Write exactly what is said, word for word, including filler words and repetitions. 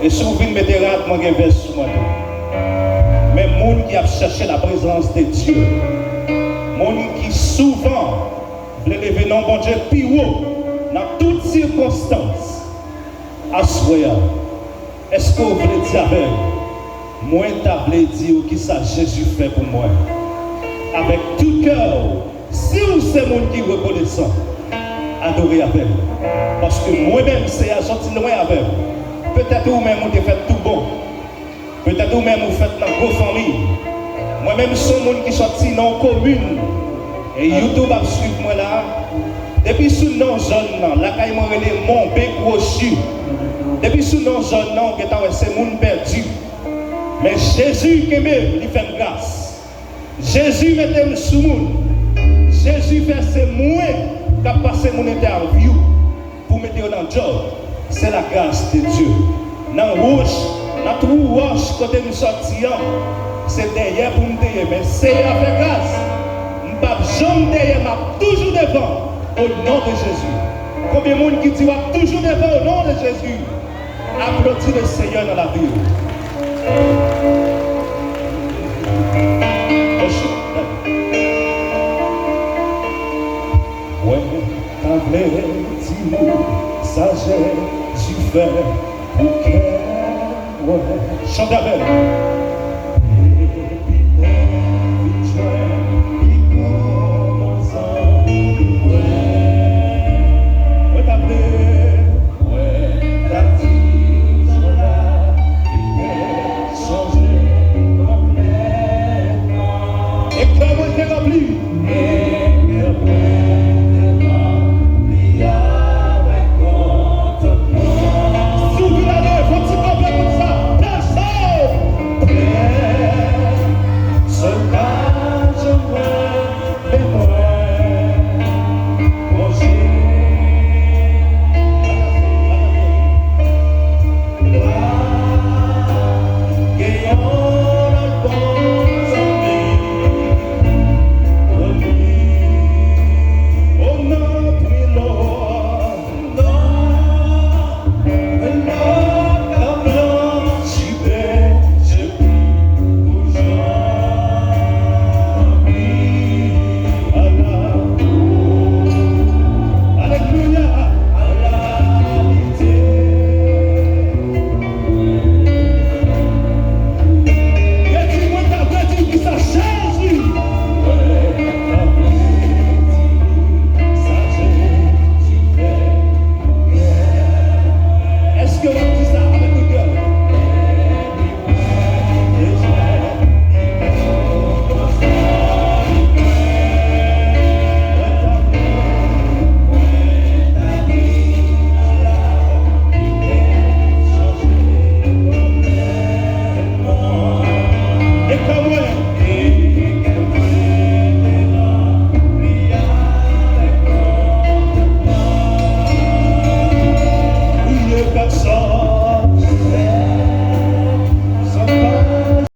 E si w vin mete rad, mwen gen vès sou mwen tou. Men moun ki ap chèche la prezans de Dye, moun ki souvan vle leve non Bondye pi wo nan tout sikonstans, aswè a, èske w vle di avè m, mwen ta vle di w kisa Jezi fè pou mwen? Avèk tout kè w, si w se moun ki rekonesan, adore avè m. Paske mwen menm, Seyè a soti lwen avè m. Petèt ou menm, ou te fèt tou bon. Petèt ou menm, ou fèt nan gwo fanmi. Mwen menm, se yon moun ki soti nan yon komin. E YouTube ap swiv mwen la. Depi sou non zòn nan, lakay mwen rele Monbe Kwochi. Depi sou non zòn nan, ou gentan wè se moun pèdi. Men Jezi kenbe m, li fè m gras. Jezi mete m sou moun. Jezi fè se mwen k ap pase moun entèvyou pou mete yo nan djòb. Se la gras de Dye. Nan wòch, nan twou wòch kote m sòti an, se dèyè pou m te ye, men Seyè a fè gras. M p ap janm dèyè, m ap toujou devan, o non de Jezi. Konbyen moun ki di w ap toujou devan, o non de Jezi? Aplodi le Seyè nan lavi w. Mwen ta vle di w sa Jezi fè pou kè mwen. Chante avè m.